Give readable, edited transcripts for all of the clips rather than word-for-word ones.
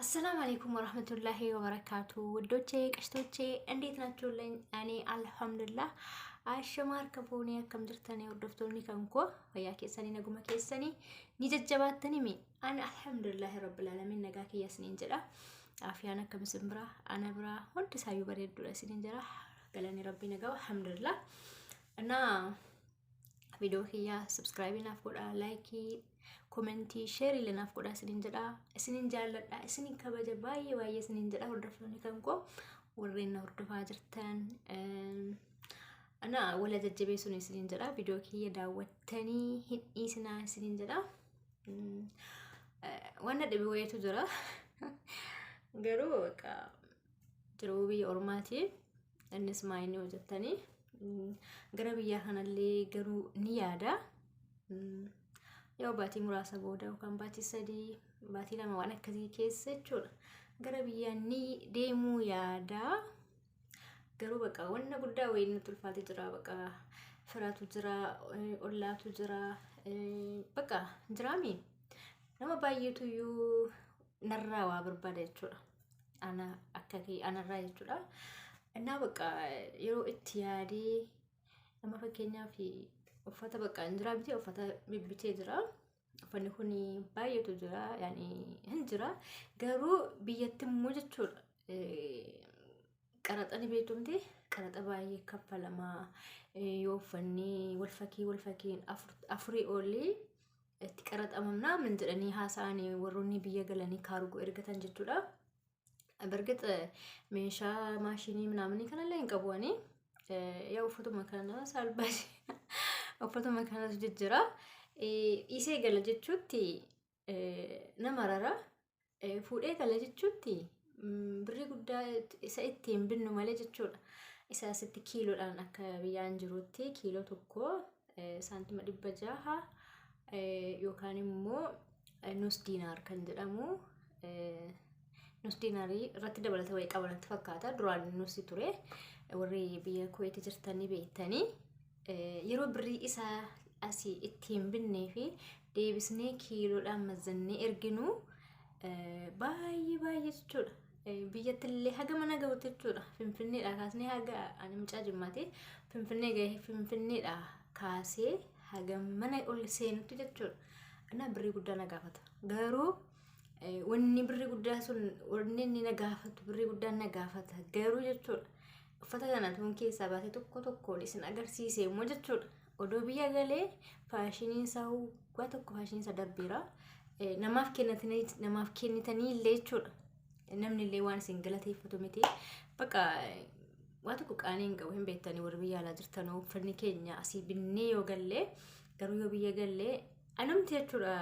አሰላሙ አለይኩም ወረህመቱላሂ ወበረካቱ። ውዶቼ ቀሽቶቼ እንዴት ናችሁልኝ? እኔ አልሐምዱሊላህ። Ashamaa harka fuunee, akkam jirtanii hordoftoonni kan koo? Fayyaa keessanii, naguma keessanii, ni jajjabaattanii mi? Ani alhamdulillahi rabbil alamin, nagaa kiyya isiniin jedha. Afiyaan akkam isin biraa? Ana biraa hundi isaayyuu bareedduudha isiniin jedha. Galanni rabbii nagaa, alhamdulillah. እና viidiyoo kiyya subscribe naaf godha, like, comment, share illee naaf godha isiniin jedha. Isiniin jaalladha, isiniin kabaja, baay'ee baay'ee isiniin jedha. Hordoftoonni kan koo, warreen na hordofaa jirtan እና wala jajjabeessuun isiniin jedha. Viidiyoo kiyya daawwattanii hin dhiisinaa isiniin jedha. Waan dhibe wayiitu jira, garuu bakka jiruu biyya ormaati. Innis maayinii hojjettanii gara biyyaa kanallee garuu ni yaada. Yoo baatii muraasa booda yookaan baatii 3, baatii 2, waan akkasii keessa jechuudha. Gara biyyaa ni deemuu yaada. Garuu bakka wanna guddaa wayii nutti ulfaatee jira. Bakka firaatu jira, ollaatu jira, bakka jiraami. Nama baay'eetu iyyuu narraa waa barbaada jechuudha. Ana akka anarraa jechuudha. እና bakka yeroo itti yaadee nama, fakkeenyaaf, uffata bakka hin jira bitee, uffata bibbitee jira. Uffanni kun baay'eetu jira, yaani hin jira. Garuu biyyatti immoo jechuudha, qaraxa ni beektumti, qaraxa baay'ee kaffalamaa. Yoo uffanni wal fakkii wal fakkiin afurii olii itti qaraxamamnaa min jedhanii haasa'anii warroonni biyya galanii kaargoo ergatan jechuudha. በእርግጥ meeshaa maashinii ምናምን kanallee hin qabu ani. Yaa, uffatuma kana saalbaasii uffatuma kanatu jijjira. Dhiisee gala jechuutti nama rara. Fuudhee gala jechuutti birrii guddaa isa ittiin binnu malee jechuudha. Isa asitti kiiloodhaan akka biyyaan jirutti kiiloo tokko saantima 600 yookaan immoo nus diinaar kan jedhamu, nus diinaarii irratti dabalata wayii qaba natti fakkaata. Duraan nusi ture, warri biyya Kuweetii jirtanii beektanii, yeroo birrii isaa asii ittiin binnee fi deebisnee kiiloodhaan mazzannee erginu baay'ee baay'ee jechuudha. Biyyatti illee haga mana gahutti jechuudha. Finfinneedhaa kaasnee haga, ani mucaa Jimmaati. Finfinnee gahee, Finfinneedhaa kaasee haga mana ol seenutti jechuudha. እና birrii guddaa na gaafata. Garuu wanni birrii guddaa sun, wanni inni na gaafatu, birrii guddaa na gaafata. Garuu jechuudha, uffata kana tuun keessaa baatee tokko tokkoon isin agarsiise immoo jechuudha. Odoo biyya galee faashiniin isaa waa tokko, faashiniin isaa darbeera. Namaaf kennitanii illee jechuudha. Namni illee waan isin galateeffatu miti. Bakka waa tokko qaanii hin qabu, hin beektanii warri biyya alaa jirtan, uffanni keenya asii binnee yoo gallee, garuu yoo biyya gallee anumti jechuudha,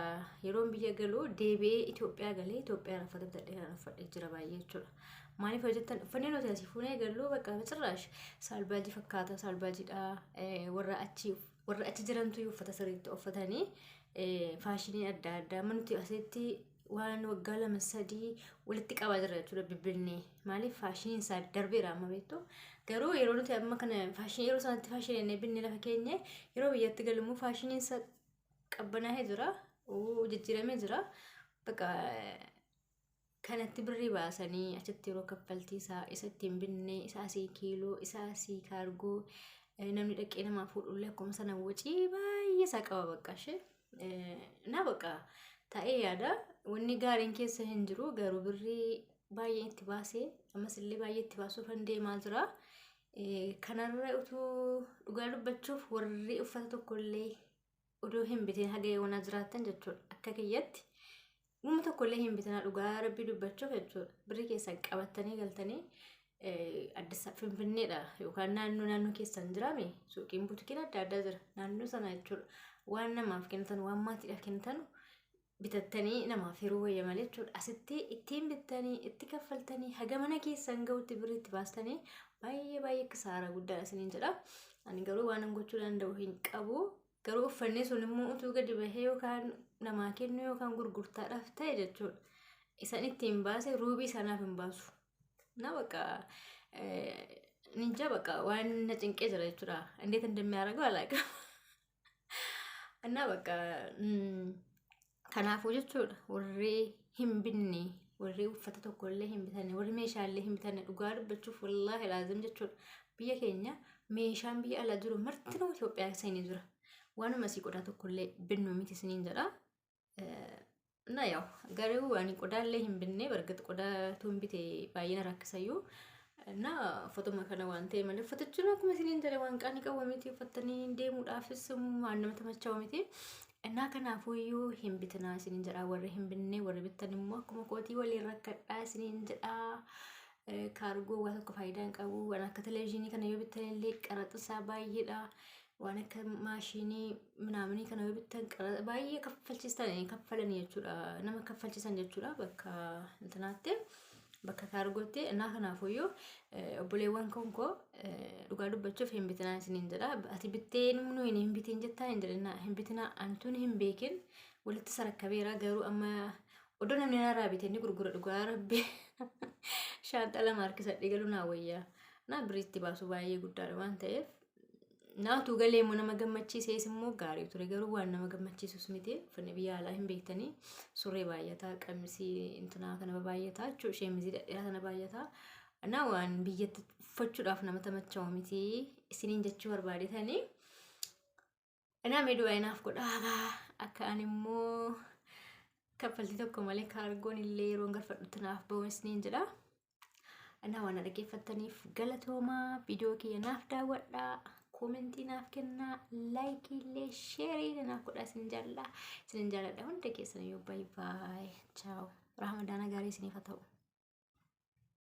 yeroon biyya galu deebi'ee Itoophiyaa galee Itoophiyaa uffata bitadhee kan uffadhee jira baay'ee jechuudha. Maaliif hojjettan, uffanni nuti asii fuunee gallu bakka bacirraash saalbaajii fakkaata, saalbaajiidha. Warra achi jirantu uffata sirriitti uffatanii, faashinii adda addaa amma nuti asitti waan waggaa 2, 3 walitti qabaa jirra jechuudha bibbinnee. Maaliif, faashiniin isaa darbeera amma, beektu. Garuu yeroo nuti amma kana faashinii, yeroo sanatti faashinii jennee binnee lafa keenye, yeroo biyyatti galu faashiniin isaa qabbanaa'ee jira, jijjiiramee jira. Bakka kanatti birrii baasanii achitti yeroo kaffaltii isaa, isa ittiin binnee, isa asii kiiloo, isa asii kaargoo, namni dhaqee namaa fuudhullee akkuma sana wacii baay'ee isaa qaba bakka ishee. Na bakka taa'ee yaada, wanni gaariin keessa hin jiru, garuu birrii baay'ee itti baasee ammas illee baay'ee itti baasuuf deemaa jira. Kanarra utuu dhugaa dubbachuuf, warri uffata tokkollee odoo hin bitin haga yoonaa jiraattan jechuudha. Akka kiyyatti uuma tokkollee hin bitinaa, dhugaa rabbii dubbachuuf jechuudha. Birrii keessan qabattanii galtanii Addis Finfinneedha yookaan naannoo keessan jiraame, suuqiin butukiin adda addaa jira naannoo sana jechuudha. Waan namaaf kennitan, waan maatiidhaaf kennitan bitattanii namaaf hiruu wayya malee jechuudha. Asitti ittiin bittanii, itti kaffaltanii, haga mana keessan gahutti birrii itti baastanii baay'ee baay'ee kisaaraa guddaadha isiniin jedha. Ani garuu waan gochuu danda'u hin qabu. Garuu uffanni sun immoo utuu gadi bahee yookaan namaa kennu yookaan gurgurtaadhaaf ta'e jechuudha. Isan ittiin baase ruubii sanaaf hin baasu. Na bakka ninja bakka waan na cinqee jira jechuudha. እንዴት እንደሚያደርገው አላውቅም። እና bakka kanaafuu jechuudha, warri hin binne Warri uffata tokkollee hin bitanne, warri meeshaalee hin bitanne, dhugaa dubbachuuf wallaahi laazim jechuudha. Biyya keenya meeshaan biyya alaa jiru martinuu Itoophiyaa seenee jira. Waanuma asii qodaa tokkollee binnu miti isiniin jedha. Na yaa'u garuu ani qodaallee hin binne, bargata qodaa tuun bite baay'ee na rakkisayyuu. Na uffatuma kana waan ta'e malee uffatachuun akkuma isiniin jedhe waan qaanii qabu miti, uffatanii deemuudhaafis waan nama tamachaa'u miti. Innaa kanaafuyyuu hin bitinaa isiniin jedha warri hin binne. Warri bittan immoo akkuma kootii waliin rakkadhaa isiniin jedha. Kaargoo waan tokko faayidaa hin qabu. Waan akka televezyiinii kana yoo bittan illee qaraxa isaa baay'eedha. Waan akka maashinii minaaminii kana yoo bittan qaraxa baay'ee kaffalchiisan kaffalanii jechuudha. Nama kaffalchiisan jechuudha bakka intinaatti. Bakka kaargootti. Innaa kanaafuyyuu obboleewwan koo, dhugaa dubbachuuf hin bitinaa isiniin jedha. Ati bittee nuyi hin bitiin jettaa hin jedhina, hin bitinaa. Antuun hin beekin walitti sarakkabeera, garuu amma odoo namni narraa bitee inni gurgura, dhugaa rabbi shaanxaa lama harkisadhee galuu naa wayyaa. Naa biriitti baasu baay'ee guddaadha waan ta'eef. Naatu galee immoo nama gammachiisees immoo gaarii ture, garuu waan nama gammachiisus miti. Uffanni biyya alaa hin beektanii, surree baay'ataa, qamisii intinaa kana baay'ataa jechuudha, sheemizii dhedheeraa kana baay'ataa. Na waan biyyatti uffachuudhaaf nama tamachaa'u miti isiniin jechuu barbaadetanii. Inaa mee du'aa inaaf godhaa akka ani immoo kaffaltii tokko malee kaargoon illee yeroo galfadhutti naaf ba'u isiniin jedha. Innaa waan dhaggeeffattaniif galatoomaa. Viidiyoo kiyya naaf daawwadhaa, koomentii naaf kennaa, laayikii illee sheerii naaf godhaa. Isin jaalladha, isin jaalladha hunda keessan iyyuu. Baay baay, chaaw. Ramadaana gaarii isiniif haa ta'u.